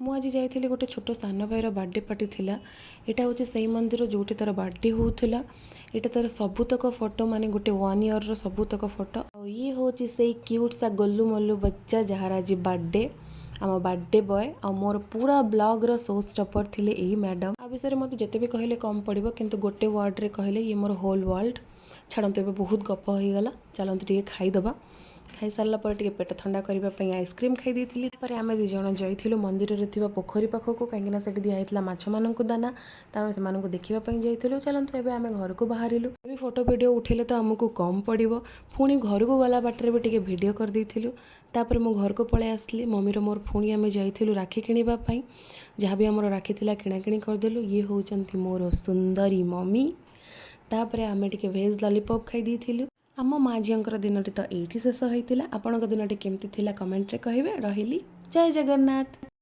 ମୁଁ ଆଜି ଯାଇଥିଲି, ଗୋଟେ ଛୋଟ ସାନ ଭାଇର ବାର୍ଥଡେ ପାର୍ଟି ଥିଲା। ଏଇଟା ହେଉଛି ସେଇ ମନ୍ଦିର ଯେଉଁଠି ତା'ର ବାର୍ଥଡେ ହେଉଥିଲା। ଏଇଟା ତା'ର ସବୁତକ ଫଟୋ, ମାନେ ଗୋଟେ ୱାନ୍ ଇୟର୍ର ସବୁତକ ଫଟୋ। ଆଉ ଇଏ ହେଉଛି ସେଇ କ୍ୟୁଟ୍ ସା ଗୋଲୁ ମୋଲୁ ବଚ୍ଚା, ଯାହାର ଆଜି ବାର୍ଥଡେ, ଆମ ବାର୍ଥଡେ ବୟ। ଆଉ ମୋର ପୁରା ବ୍ଲଗ୍ର ସୋ ଷ୍ଟପର୍ ଥିଲେ ଏଇ ମ୍ୟାଡ଼ାମ୍। ଆ ବିଷୟରେ ମୋତେ ଯେତେ ବି କହିଲେ କମ୍ ପଡ଼ିବ, କିନ୍ତୁ ଗୋଟେ ୱାର୍ଡ଼ରେ କହିଲେ ଇଏ ମୋର ହୋଲ୍ ୱାର୍ଲଡ଼। ଛାଡ଼ନ୍ତୁ, ଏବେ ବହୁତ ଗପ ହେଇଗଲା। ଚାଲନ୍ତୁ ଟିକେ ଖାଇଦେବା। ଖାଇସାରିଲା ପରେ ଟିକେ ପେଟ ଥଣ୍ଡା କରିବା ପାଇଁ ଆଇସ୍କ୍ରିମ୍ ଖାଇ ଦେଇଥିଲି। ତାପରେ ଆମେ ଦୁଇ ଜଣ ଯାଇଥିଲୁ ମନ୍ଦିରରେ ଥିବା ପୋଖରୀ ପାଖକୁ, କାହିଁକିନା ସେଠି ଦିଆହେଇଥିଲା ମାଛମାନଙ୍କୁ ଦାନା। ତ ଆମେ ସେମାନଙ୍କୁ ଦେଖିବା ପାଇଁ ଯାଇଥିଲୁ। ଚାଲନ୍ତୁ, ଏବେ ଆମେ ଘରକୁ ବାହାରିଲୁ। ଏବେ ଫଟୋ ଭିଡ଼ିଓ ଉଠେଇଲେ ତ ଆମକୁ କମ୍ ପଡ଼ିବ। ପୁଣି ଘରକୁ ଗଲା ବାଟରେ ବି ଟିକେ ଭିଡ଼ିଓ କରିଦେଇଥିଲୁ। ତାପରେ ମୁଁ ଘରକୁ ପଳେଇ ଆସିଲି। ମମିର ମୋର ପୁଣି ଆମେ ଯାଇଥିଲୁ ରାକ୍ଷୀ କିଣିବା ପାଇଁ। ଯାହା ବି ଆମର ରାକ୍ଷୀ ଥିଲା, କିଣାକିଣି କରିଦେଲୁ। ଇଏ ହେଉଛନ୍ତି ମୋର ସୁନ୍ଦରୀ ମମି। ତାପରେ ଆମେ ଟିକେ ଭେଜ୍ ଲଲିପପ୍ ଖାଇ ଦେଇଥିଲୁ। ଆମ ମା ଝିଅଙ୍କର ଦିନଟି ତ ଏଇଠି ଶେଷ ହୋଇଥିଲା। ଆପଣଙ୍କ ଦିନଟି କେମିତି ଥିଲା, କମେଣ୍ଟରେ କହିବେ। ରହିଲି, ଜୟ ଜଗନ୍ନାଥ।